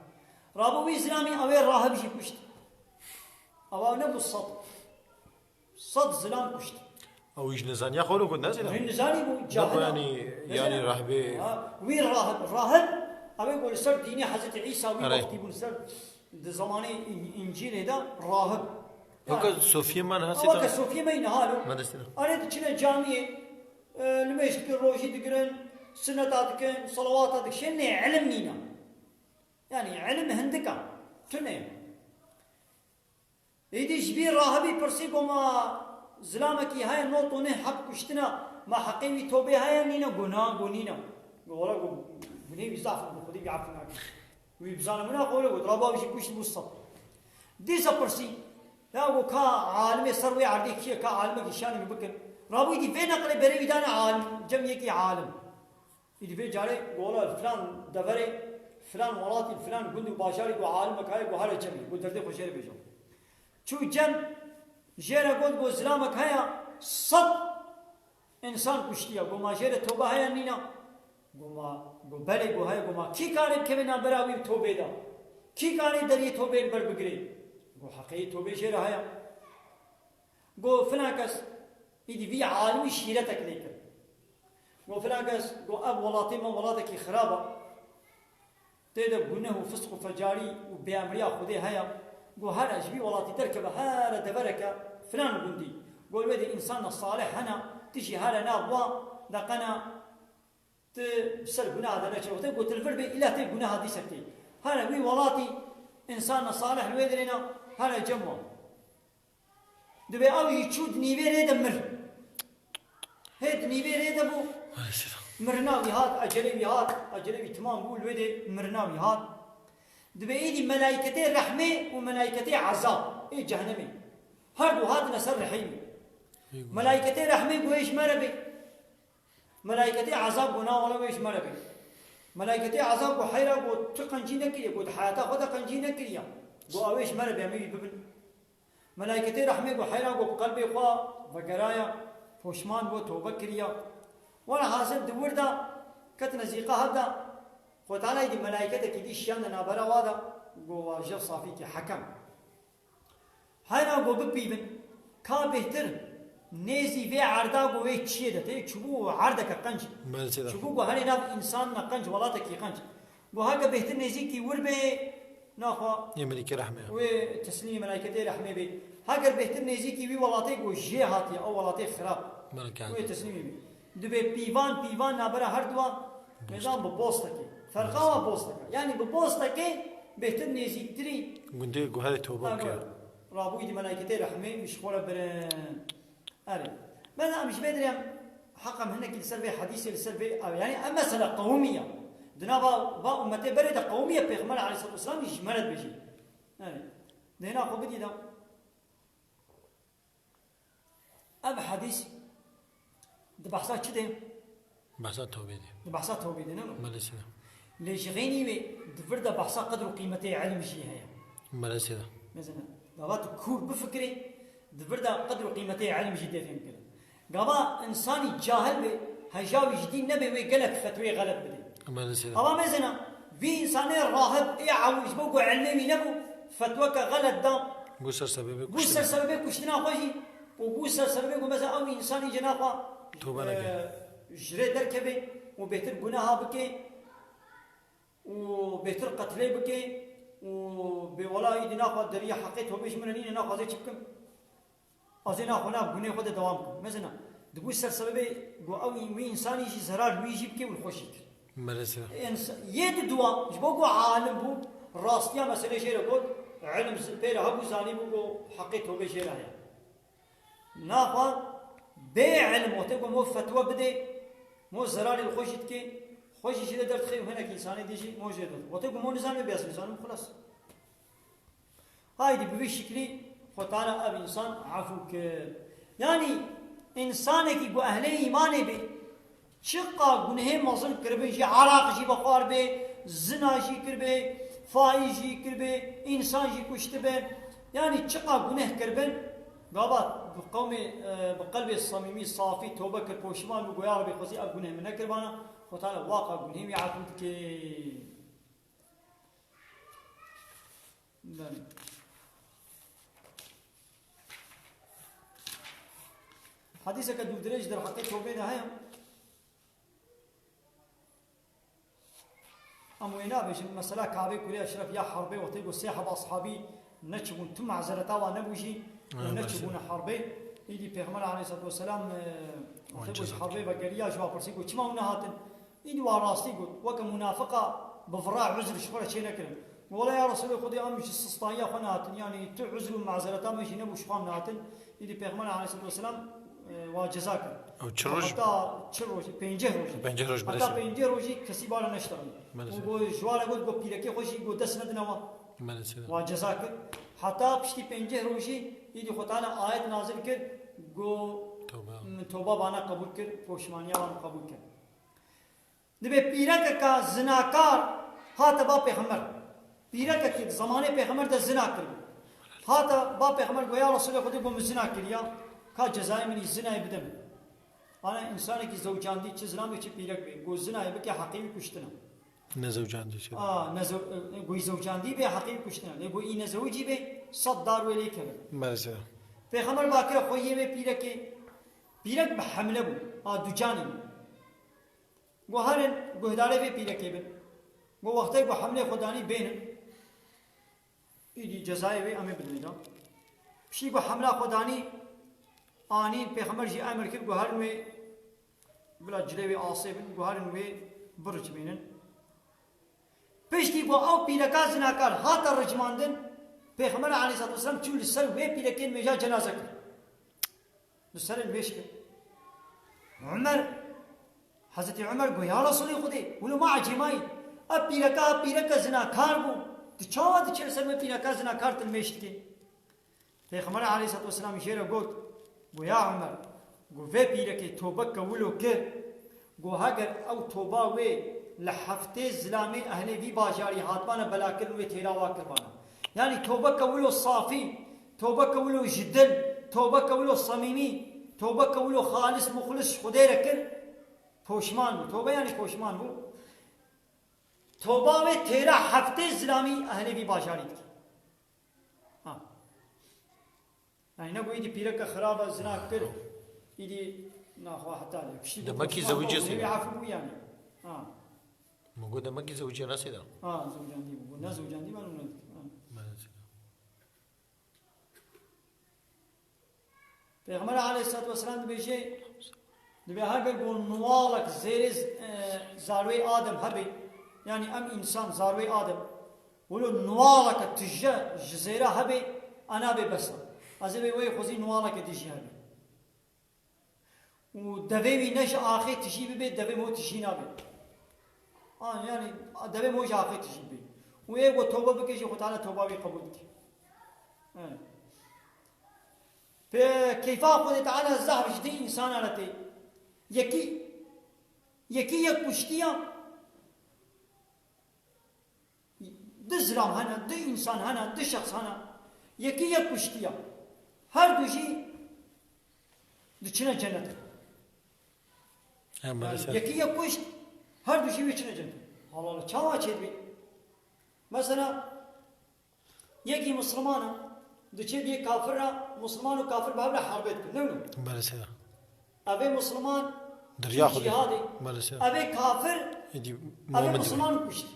Rabo wî zilamî ew ê rahib jî kuşt. Ewa nebû sed. Sed zilam kuşt. Ew jî nizaniya xwe got, ne zilam? Wî nizanî bû, cahil. Ne yanî, yanî rehbê. Ha, wî rahib, rahib, ew ê ku li ser dînê Hezretî Îsa wî wextî bû, li ser di zemanê În-, Încîlê de rahib. Weke sofiyê me niha. Weke sofiyê me niha lo. Me destî. Erê diçine camiyê, e, nimêj dikin, rojî digirin, sineta dikin, salawata dikin, şê nê ilim nîne. Yanî ilim hindika, tune. Êdî ji vî rahibî pirsî, go ma zilamekî heye nod û neh heb kuştina, ma heqê wî tobê heye nîne? Go na, go nîne. Go wala, go gunê wî zaf in, go Xwedê wî efû nake. Wî bizane wina xwe were got, rabo ew jî kuşt bû sed. Dîsa pirsî, ya go ka alimê ser wê erdê kî ye, ka alimekî şanî min bikin. Rabo êdî vê neqlê berê wî dane alim, cem yekî alim. Îdî vê carê go wala li filan deverê, filan welatî, filan gund û bajarî go alimek heye, go here cemê, go derdê xwe jê re bêje. Çû cem, jê re got, go zilamek heye, sed însan kuştiye, go ma jê re tobe heye nîna? Go ma, go belê, go heye, go ma kî kare bikeve navbera wî û tobê de? Kî kare deriyê tobê li ber bigire? Go heqê tobê jê re heye. Go filan kes, îdî vî alimî şîretek lê kir. Go filan kes, go ev welatê me welatekî xirab e. Tê de guneh û fisq û fecarî û bêemriya Xwedê heye. Go here ji vî welatî derkeve, here devereke filan gundî. Go li wê de însanna salih hene, tu jî here nav wan de qena. Tu bi ser guneha de neçe wextê, got, li vir bê, îla tê guneha dîse tê. Here wî welatî, însanna salih li wê dirêna, here cem wan. Dibê ew jî çû di nîvê rê de mir. Hê di nîvê rê de bû, mirina wî hat, ecelê wî hat, ecelê wî timam bû, li wê dê mirina wî hat. Dibê êdî melayketê rehmê û melayketê ezab, ê cehnemê, her du hatine ser rihê wî. Melayketê rehmê got, ê ji me re bê. Melayketê ezab got, na wele wê ji me re be. Melayketê ezab got, heyra, got, tu qencî nekiriye, got, di heyata xwe de qencî nekiriye. Got, ew ê ji me re be, em ê wî bibin. Melayketê rehmê got, heyra, got, bi qelbê xwe vegeraya, poşman bû, tobe kiriye. Wele hazir di wir de, ket nezîqa hev de, Xwedê Teala êdî melayketekî dî şiyande navbera wa de, got, wa jew safî ke hekem. Heyna go bipîvin, ka bêhtir nêzî vê erda go wê çiyê de tê, çûbû erdeke qenc. Belê de. Çûbû go herê nav însanina qenc, welatekî qenc. Go heke bêhtir nêzîkî wir bê, naxwe Yê melîkê rehmê. Wê teslîmî melayketê rehmê bê. Heger bêhtir nêzîkî wî welatê go jê hatiye, ew welatê xirab. Belê. Wê teslîmî bê. Dibê pîvan, pîvan nabera her duwa nizam bi bostekê. Ferqa wa bostek e. Yanî bi bostekê bêhtir nêzîktirî. Gundê guherê tobe Ha, bike. Rabûyî di melayketê rehmê ji xwe re birin. Erê. Ben em ji vê dirê em heq em hinekî li ser vê hedîsê, li ser vê ew. Yanî em mesele qewimî ye. Di nava va ummetê berê de qewimî ye, Pêxember aleyhisselatu vesselam jî ji me re dibêjî. Erê. Dêna xwe bidî de. Ev hedîs di behsa çi de? Behsa tewbê de. Di behsa tewbê de, ne? Belê sîne. Lê ji xeynî wê di vir de behsa qedr û qîmetê ilm jî heye. Belê seyda. Mesela, gava tu kûr bifikirî, di vir de qedr û qîmetê ilm jî tê fêhm kirin. Gava insanî cahil be, heja wî ji dîn nebe, wê gelek fetwê xelet bide. Belê seyda. Ava mezena, vî insanê rahib ê ewil ji bo ku ilmê wî nebû, fetweke xelet da. Bû ser sebebê Bû kuştina. ser sebebê kuştina xwe jî û bû ser sebebê ku mesela ew însanî cina xwe, Tobe neke. e, ji rê derkeve û bêtir guneha bike û bêtir qetlê bike û bê wela îdî naxwe deriyê heqê tobê ji min re nîne, naxwaze çi bikim? Ez ê naxwe na gunê xwe de dewam kim. Mesela, dibû ser sebebê ku ew wî însanî jî zerar wî jî bike û li xwe jî kir. Belê seyda. Ens-, yê di dua, ji bo ku alim bû, rastiya meselê jê re got, ilm z-, pê re hebû, zanîbû ku heqê tobê jê re heye. Naxwe bê ilm, wextê ku mo fetwa bide, mo zerarê li xwe jî dike, xwe jî jê de derdixe û hinek însanê dî jî mo jê dot. Wextê ku mo nizanî bê ez nizanim, xilas. Haydî bi vî şiklî Xwe Teala ev însan efû kir. Yanî însanekî ku ehlê îmanê bê, çiqa gunehê mezin kiribin jî, eraq jî vexwar bê, zina jî kiribê, faîz jî kiribê, însan jî kuştibe. Yanî çiqa guneh kiribin, gava bi qewmê, e, bi qelbê samîmî, safî, tobe kir, poşiman bû, goya Rebî Xwezî ev guneh min nekiribana, Xwe Teala waqa gunehê wî efû dike. Belê. Hedîseke dûvdirêj derheqê tobê de heye. Em wê nabêjin, mesela Kabê Kurê Eşref ya herbê wextê ku sê heb ashabî neçibûn, tu mazereta wan nebû jî, Aynen, û neçibûne herbê. Îdî Pêxember aleyhissalatu vesselam, e, Wan wextê ku ji ceza herbê vegeriya, ji wan pirsî ku çima hûn nehatin? Îdî wa rastî got, weke munafiqa bi vira uzr ji xwe re çê nekirin. Wela ya Resûlê Xwedê, em ji sistahiya xwe nehatin, yanî tu uzr û mazereta me jî nebû, ji xwe em nehatin. Îdî Pêxember aleyhissalatu vesselam, e, wa ceza kir. Ew çi roj? Heta çi rojî? Pênceh rojî. Pênceh roj, Heta belê. Pênceh rojî kesî bara neştexilî. Belê. Û got, ji wan re got, got pîrekê xwe jî got dest nedine wan. Belê. Wa ceza kir. Heta piştî pênceh rojî, îdî Xwe Teala ayet nazil kir, got, Toba. Min toba vana qebûl kir, poşmaniya wan qebûl kir. Dibê pîrekeka zinakar hate ba pêxember. Pîrekekî di zemanê pêxember de zina kiribû. Hate ba pêxember, got, ya Resûlê Xwedê, got, min zina kiriya, ka cezayê min î zinayê bide min. Ana însanekî zewcandî, çi zilam bê, çi pîrek bê, got, zinayê bike, heqê wî kuştina. Ne zewcandî çi? A, ne zew-, e, got, î zewcandî bê, heqê wî kuştina. Lê got, î nezewicî bê, sed dar wê lê keve. Maalesef. Pêxember bakire xweyê wê pîrekê, pîrek bi hemle bû, a ducanî bû. Got, herin guhdarê vê pîrekê bin. Got, wextê ku hemlê xwe danî bênin, îdî cezayê wê em ê bidin da. Piştî ku hemla xwe danî, anîn, pêxember jî emir kir, got, herin wê bila cilê wê asê bin, got, herin wê biricmînin. Piştî ku ew pîreka zinakar hate ricmandin, Pêxember aleyhissalatu vesselam çû li ser wê pîrekê nimêja cenaze kir. Li ser nimêj kir. Umer, Hezretî Umer got, ya Resûlê Xwedê, wilo ma ecêmayî, ev pîreka, ev pîreke zinakar bû. Tu çawa diçe li ser me pîreka zinakar tu nimêj dikî? Pêxember aleyhissalatu vesselam jê re got, got, ya Umer, got, vê pîrekê tobe ke wilo kir, got, heger ew toba wê li heftê zilamê ehlê vî bajarî hatibane belakirin, wê têra wa kiribana. Yanî tobe ke wilo safî, tobe ke wilo ji dil, tobe ke wilo samîmî, tobe ke wilo xalis muxlis ji Xwedê re kir, poşman bû. Tobe yanî poşman bû. Toba wê têra heftê zilamî ehlê vî bajarî dike. Ha. Yanî ne ku îdî pîreke xirab e, zina kir, îdî naxwe heta lê. Piştî Demekî zewicê sê. Ew afû bû yanî. Ha. Min got demekî zewicê ne sê de. Ha, zewcandî bû. Ne zewcandî ben onu. Ha. Ben sê de. Pêxember aleyhissalatu vesselam dibêje, dibê heger ku nuwalek zêrê z-, e, zarwê Adem hebe, yanî em însan zarwê Adem, wilo nuwaleke tije ji zêre hebe, ana bê bes e. Ez ê bê wê xwezî nuwaleke tijî hebe. Û devê wî ne ji axê tijî bibe, devê mo tijî nabe. A, yanî devê mo ji axê tijî bibe. Û ê ku tobe bike jî Xwe Teala toba wî qebûl dike. Evet. Pê keyfa Xwedê Teala zehf ji dî însana re tê. Yekî, yekî yek kuştiya. du zilam hene, du însan hene, du şexs hene. Yekî yek kuştiye. Her du jî diçine cenetê. He, maalesef. Yekî yek kuşt, her du jî wê çine cenetê. Halala, çawa çêdibê? Mesela, yekî Misliman e, diçe bê kafir re, Misliman û kafir bi hev re herbê dikin, ne wilo? Maalesef. Ev ê Misliman Derya xwe cîhadê. Maalesef. Ev ê kafir, Êdî ev ê mumin dibe. Misliman kuşt.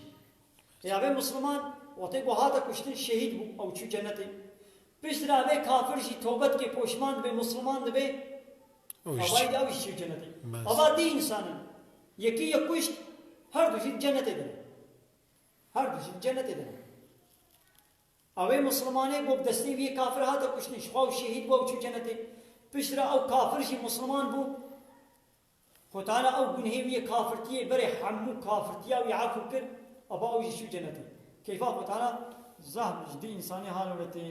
Ya vê Misliman, wextê ku hate kuştin, şehîd bû, ew çû cenetê. Piştre vê kafir jî tobe dike, poşman dibe, Misliman dibe. Ew jî Avayî çû. De ew jî çû cenetê. Bes. Ava dî însan in. Yekî yek kuşt, her du jî di cenetê de ne. Her du jî di cenetê de ne. Ew ê Mislimanê ku bi destê vî kafir hate kuştin, ji xwe ew şehîd bû, ew çû cenetê. Piştre ew kafir jî Misliman bû. Xwe Teala ew gunhê wî yê kafirtiyê berê hemû kafirtiya wî efû kir, aba ew jî çû cenetê. Keyfa Xwe Teala zehf ji dî însanî halewretê.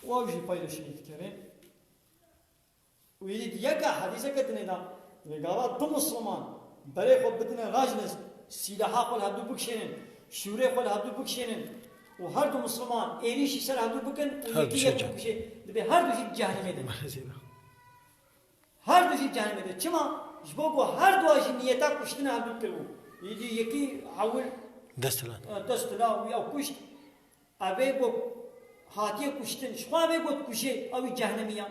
Û ew jî peyda şehîd kerê. Û êdî yeka hedîseke dinê da, lê gava du Misliman berê xwe bidine rajne, sîlaha xwe li hevdû bikişênin, şûrê xwe li hevdû bikişênin û her du Misliman êrîşî ser hevdû bikin û Her yekî du yek şecan. Bikişê, dibê her du jî cehennemê de. Maalesef. Her du jî cehennemê de. Çima? Ji bo ku her dua jî niyeta kuştina hevdû kiribû. Yekî, yekî ewil Dest lan. e, dest la wî ew kuşt. Evê ku hatiye kuştin. Ji xwe evê ku dikuşê, ew jî cehennemî ya.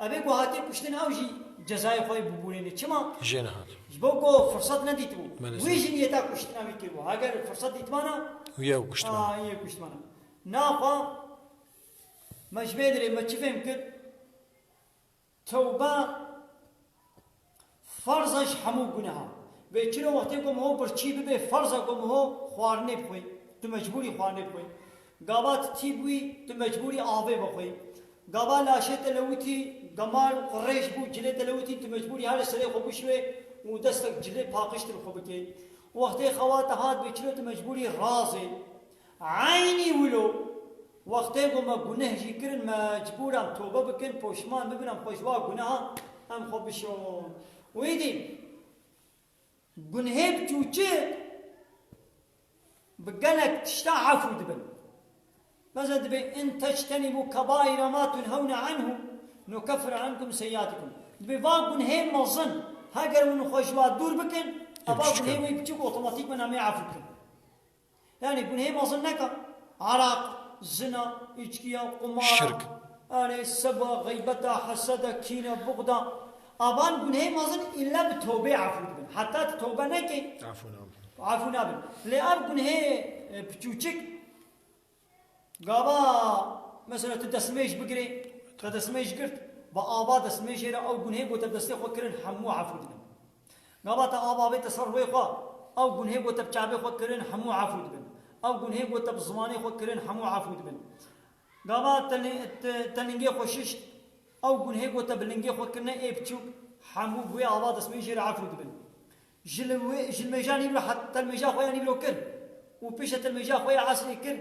Evê ku hatiye kuştin, ew jî cezayê xwe yê bibûrênê. Çima? Jê nehat. Ji bo ku firsat nedîtibû. Maalesef. Wî jî niyeta kuştina wî kiribû. Eger firsat dîtibana, Wî ew kuştibana. Aa, yê kuştibana. Naxwe me ji vê dirê me çi fêm kir? Tewbe ferz e ji hemû guneha. Vê çilo wextê ku miho birçî bibe, ferz e ku miho xwarinê bixwe. Tu mecbûrî xwarinê bixwe. Gava tu tî bûyî, tu mecbûrî avê bixwe. Gava laşê te lewitî, gemar û qirêj bû, cilê te lewitî, tu mecbûrî her serê xwe bişuê û destek cilê paqij li xwe bike. Wextê xewa te hat vê çilo tu mecbûrî razê. Eynî wilo, wextê ku me guneh jî kirin, mecbûr em tobe bikin, poşman bibin, em xwe ji wa guneha em xwe bişon. Wî dî, gunhê biçûçik bi gelek tişta efû dibin. Mesela dibê, "In tectenibû kebaîra ma tunhewne anhu, nukeffir ankum seyyiatikum." Dibê, va gunhê mezin, heger hûn xwe ji wa dûr bikin, Em eva biçûk gunhê in. Wê biçûk otomatîkman em ê efû bikin. Yani gunhê mezin neka. Araq, zina, içkiya, qumara, Şirk. Yani seba, xeybeta, heseda, kîne, buxda. Avan gunhê mezin illa bi tewbê efû dibin. Heta tu tewbe nekey, Efû nabin. Efû nabin. Lê ev gunhê, e, piçûçik, gava, mesela tu destmêj bigirê, te destmêj girt, bi ava destmêjê re ew gunhê ku te bi destê xwe kirin hemû efû dibin. Gava te ava avê te ser rûyê xwe, ew gunhê ku te bi çavê xwe kirin hemû efû dibin. Ew gunhê ku te bi zimanê xwe kirin hemû efû dibin. Gava te li-, te, te lingê xwe şişt, ew gunhê ku te bi lingê xwe kirine ê biçûk, hemû bi wê ava destmêjê re efû dibin. Ji li wê, ji li mêja nîvro het-, te li mêja xwe ya nîvro kir û piştre te li mêja xwe ya esrê kir,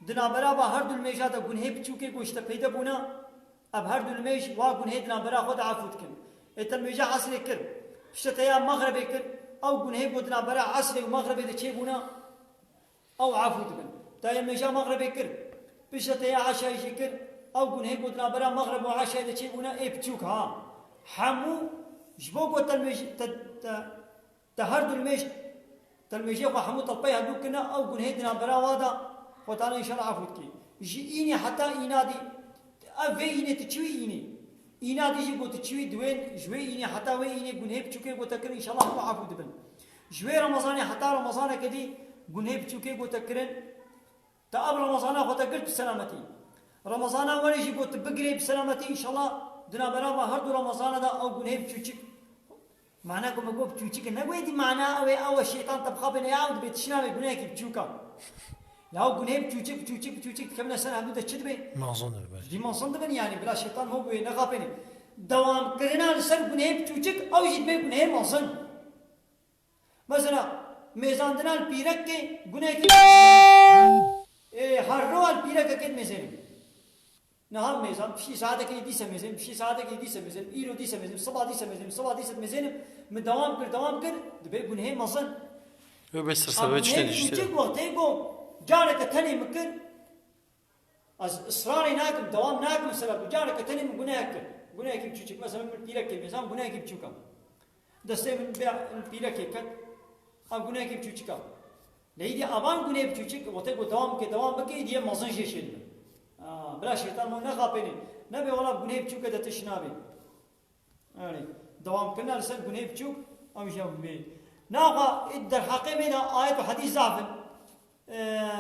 di navbera va her du li mêja de gunhê biçûkê ku ji te peyde bûna, ev her du limêj wa gunhê di navbera xwe de efû dikin. Ê te limêja esrê kir, piştre te ya mexrebê kir, ew gunhê ku di navbera esrê û mexrebê de çêbûna, ew efû dibin. Te yê limêja mexrebê kir, piştre te ya eşayê jî kir, ew gunhê ku di navbera mexreb û eşayê de çêbûna ê piçûk ha. Hemû ji bo ku te limêj-, te, te, Te her du limêj, te limêjê xwe hemû te li pey hevdû kirine, ew gunhê di navbera wa de, Xwedana înşallah efû dikî. Ji înê heta înadî, ev vê înê tu çiwî înê. Înadî jî got tu çiwî diwên, ji wê înê heta wê înê gunhê biçûkê got te kirin, înşallah hemû efû dibin. Ji wê Remezanê heta Remezaneke dî gunhê biçûkê got te kirin, Te ev Remezana xwe te girt bi selametî. Remezana werê jî got tu bigirê bi selametî, înşallah di navbera va her du Remezana de ew gunhê biçûçik. Mana ku me got biçûçik e, ne wê dî mana ew ê, ew e şeytan te bixapêne ya ew dibê tişt navê gunehekî biçûk e. La ew gunhê biçûçik, biçûçik, biçûçik dikevine ser hevdû de çi dibê? Mezin dibin. Dî mezin dibin yani, bila şeytan ho bûyê nexapêne. Dewamkirina li ser gunhê biçûçik, ew jî dibê gunhê mezin. Mesela, mêzandina li pîrekê gunekî, ê, her roja li pîrekekê dimêzênim. Niha mêzan, piştî saetekê dîse mêzênim, piştî saetekê dîse mêzênim, îro dîse mêzênim, siba dîse mêzênim, siba dîse mêzênim, min dewam kir, dewam kir, dibê gunhê mezin. Wê bê ser sebebê çi têdî işte. Gunhê biçûçik wextê ku Careke tenê min kir, ez israrê nakim, dewam nakim ser, careke tenê min guneh kir. Gunehekî biçûçik, mesela min pîrekê mêzan gunehekî biçûk e. Destê min bê pîrekê ket, ev gunehekî biçûçik e. Lê îdî avan gunehê biçûçik, wextê ku dewam bike, dewam bike, îdî yê mezin jê şêdibin. Aa, bila şeytan wan nexapênê. Nebe wela gunehê biçûk e de tişt nabê. Yani, dewam kirina li ser gunehê biçûk, ew jî ew bê. Naxa, derheqê me de ayet û hedîs zaf in. Ee,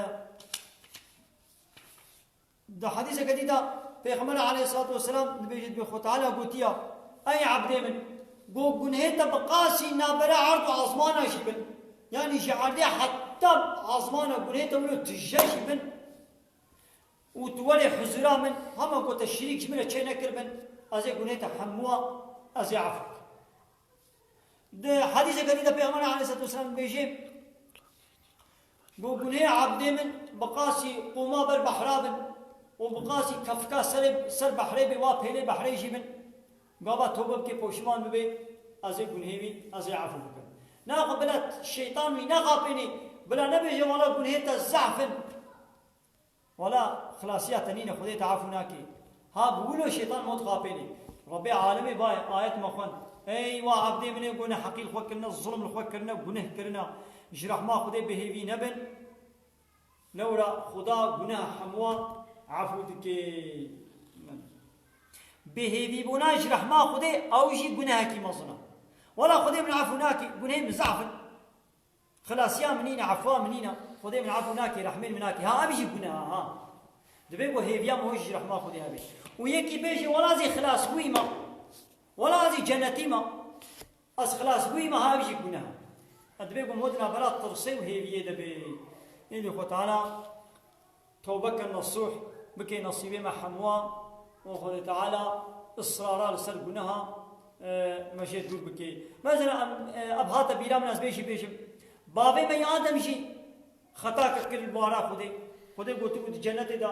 Di hedîseke dî de Pêxember aleyhissalatu vesselam dibêje, dibê Xwe Teala gotiya, Ey ebdê min, go gunhê te bi qasî nabere erd û azmana jî bin, yanî ji erdê heta azmana gunhê te wilo tije jî bin û tu werê huzura min, hema ku te şirîk ji min re çê nekiribin, ez ê gunhê te hemûa ez ê efû kim. Di hedîseke dî de Pêxember aleyhissalatu vesselam dibêje, Got, gunhê ebdê min bi qasî qûma ber behra bin û bi qasî kefka serê, ser behrê bê, wa pêlê behrê jî bin. Gava tobe bike, poşiman bibe, ez ê gunhê wî, ez ê efû bikim. Naxwe bila şeytan wî nexapênê, bila nebêje, wela gunhê te zehf in. Wela xilasiya te nîne, Xwedê te efû nake. Ha bi wilo şeytan mot xapênê. Rebbê alemê vay ayet me xwend. Ey wa ebdê min ê ku neheqî li xwe kirine, zulm li xwe kirine, guneh kirine. Ji rehma Xwedê bêhêvî nebin. Lewra Xuda guneha hemûa efû dike. Bêhêvîbûna ji rehma Xwedê ew jî gunehekî mezin e. Wela Xwedê min efû nake, gunehê min zaf in. Xilasiya min nîne, efwa min nîne. Xwedê min efû nake, rehmên min nake. Ha, ev jî guneh e, ha. Divê ku hêviya min hoj ji rehma Xwedê hebe. Û yekî bêje, wela ez ê xilasbûyî me. Wela ez ê cennetî me. Ez xilasbûyî me, ha, ev jî guneh e. Divê ku min di navbera tirsê û hêviyê de be. Êdî Xwe Teala Tewbe ke nesûh bike nesîbê me hemûa û Xwedê Teala israra li ser guneha, e, me jê dûr bike. Mesela em, e, ev hate bîra min, ez bê jî bêjim. Bavê me yê Adem jî xetake kir li bara Xwedê. Xwedê gotibû di cennetê de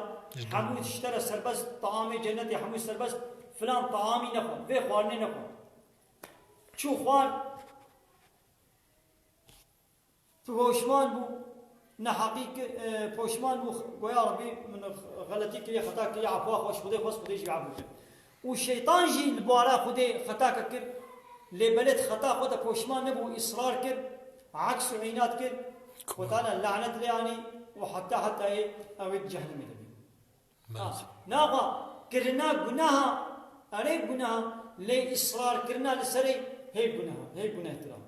hemû tişt te re serbest, taamê cennetê hemû serbest, filan taamî nexwe, vê xwarinê nexwe. Çû xwar, Poşman bû, neheqî kir, e, poşman bû, goya Rebî min xeletî kiriye, xeta kiriye, efwa xwe ji Xwedê xwest, Xwedê jî efû kir. Û şeytan jî li bara Xwedê xetake kir, lê belê di xeta xwe de poşman nebû, israr kir, aks û înat kir, Xwe Teala lanet lê anî û heta hetayê ew ê di cehennemê de bî. Ha, naxa kirina guneha, erê guneha, lê israr kirina li serê hê guneha, hê gunehtir a.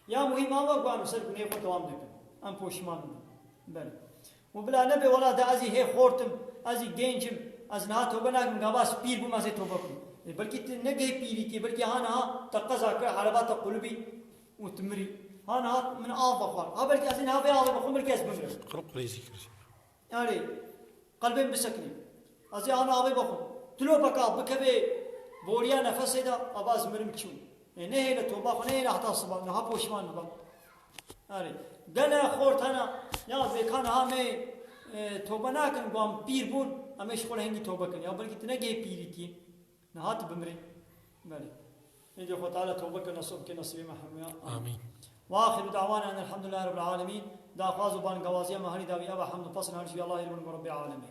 Ya muhîm a we ku em li ser gunehê xwe dewam nekin. Em poşiman bibin. Belê. Û bila nebe wela de ez ê hê xort im, ez ê genc im, ez niha tobe nakim, gava ez pîr bûm, ez ê tobe bikim. E, belkî tu negihê pîrîtiyê, belkî ha niha te qeza kir, ereba te qulibî û tu mirî. Ha niha min av vexwar. Ha belkî ez ê niha vê avê bixwim, belkî ez bimirim. Qulip qulêzî kir. Erê, qelbê min bisekinî. Ez ê ana avê bixwim. Tilopeka bikeve boriya nefesê de, ava ez mirim çû. Ê, nehêle toba xwe, nehêle heta siba, niha poşiman biba. Erê, gele xort hene, ya vêka niha me, e, tobe nakin, ku em pîr bûn, em ê ji xwe re hingî tobe kin. Ya belkî tu negihê pîrîtiyê. Niha tu bimirî. Belê. Êdî Xwe Teala tewbe kir, nesûh bike nesîbê me hemûya. Amîn. Ve axiru da'wana enelhamdulillahî rabbil alemîn. Daxwaz û bangewaziya me herî dawî ev e, hemd û pesn her ji Allahê li bin Rebbê alemîn.